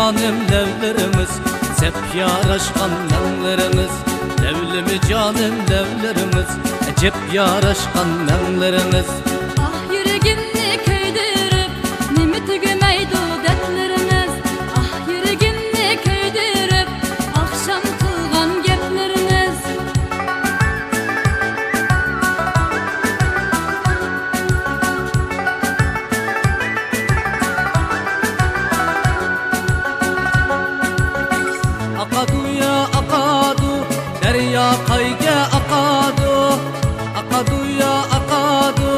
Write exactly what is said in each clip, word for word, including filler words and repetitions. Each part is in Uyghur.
جانىم لەۋلىرىڭىز، زەپ ياراشقان مەڭلىرىڭىز، لەۋلىمى جانىم لەۋلىرىڭىز، ئەجەب ياراشقان مەڭلىرىڭىز. ئاھ، يۈرىكىمنى كۆيدۈرۈپ، نېمە تۈگىمەيدۇ دەردلىرىڭىز؟ ئاھ، يۈرىكىمنى كۆيدۈرۈپ، ئاخشام قىلغان گەپلىرىڭىز. ئاقادۇ يا ئاقادۇ، دەريا قايگە ئاقادۇ. ئاقادۇ يا ئاقادۇ،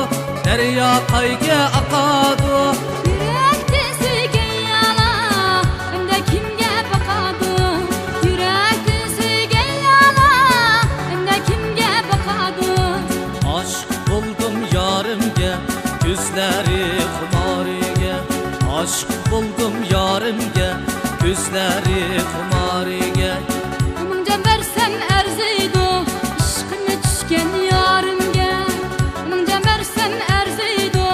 دەريا قايگە ئاقادۇ. يۈرەكتىن سۆيگەن يارا ئەمدى كىمگە باقادۇ؟ يۈرەكتىن سۆيگەن يارا ئەمدى كىمگە باقادۇ؟ ئاشىق بولدۇم يارىمگە، كۆزلىرى خۇمارىگە. ئاشىق بولدۇم يارىمگە، كۆزلىرى خۇمارىگە. مىڭ جان بەرسەم ئەرزىيدۇ، ئىشقىمنى چۈشكەن يارىمگە. مىڭ جان بەرسەم ئەرزىيدۇ،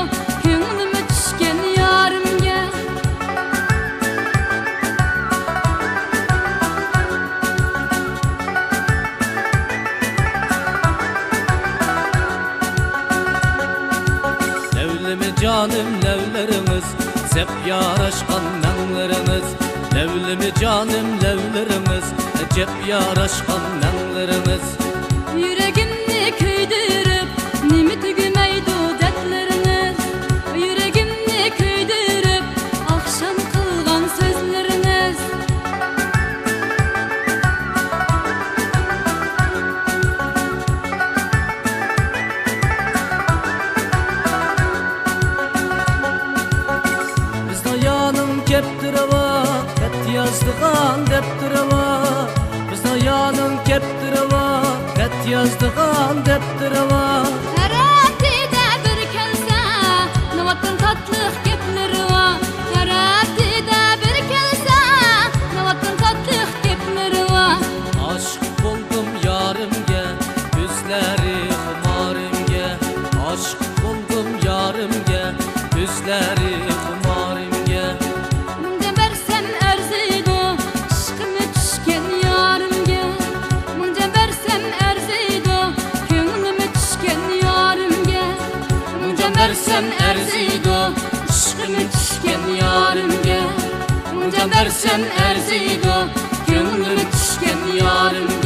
كۆڭلۈممۇ چۈشكەن يارىمگە. لەۋلىمى جانىم لەۋلىرىڭىز، زەپ ياراشقان مەڭلىرىڭىز. لەۋلىمى جانىم لەۋلىرىڭىز، ئەجەب ياراشقان مەڭلىرىڭىز. يۈرىكىمنى كۆيدۈرۈپ، نېمە تۈگىمەيدۇ دەردلىرىڭىز. يۈرىكىمنى كۆيدۈرۈپ، ئاخشام قىلغان سۆزلىرىڭىز. بىزنىڭ يارنىڭ كەپتىرى بار، خەت يازىدىغان دەپتىرى بار. بىزنىڭ يارنىڭ كەپتىرى بار، خەت يازىدىغان دەپتىرى بار. ھەر ھەپتىدە بىر كەلسە، ناۋاتتىن تاتلىق گەپلىرى بار. ھەر ھەپتىدە بىر كەلسە، ناۋاتتىن تاتلىق گەپلىرى بار. ئاشىق بولدۇم يارىمگە، كۆزلىرى خۇمارىمگە. ئاشىق بولدۇم يارىمگە، كۆزلىرى خۇمارىمگە. مىڭ جان بەرسەم ئەرزىيدۇ، ئىشقىمنى چۈشكەن يارىمگە. مىڭ جان بەرسەم ئەرزىيدۇ، كۆڭلۈممۇ چۈشكەن يارىمگە. مىڭ جان بەرسەم ئەرزىيدۇ، ئىشقىمنى چۈشكەن يارىمگە. مىڭ جان بەرسەم ئەرزىيدۇ، كۆڭلۈممۇ چۈشكەن يارىمگە.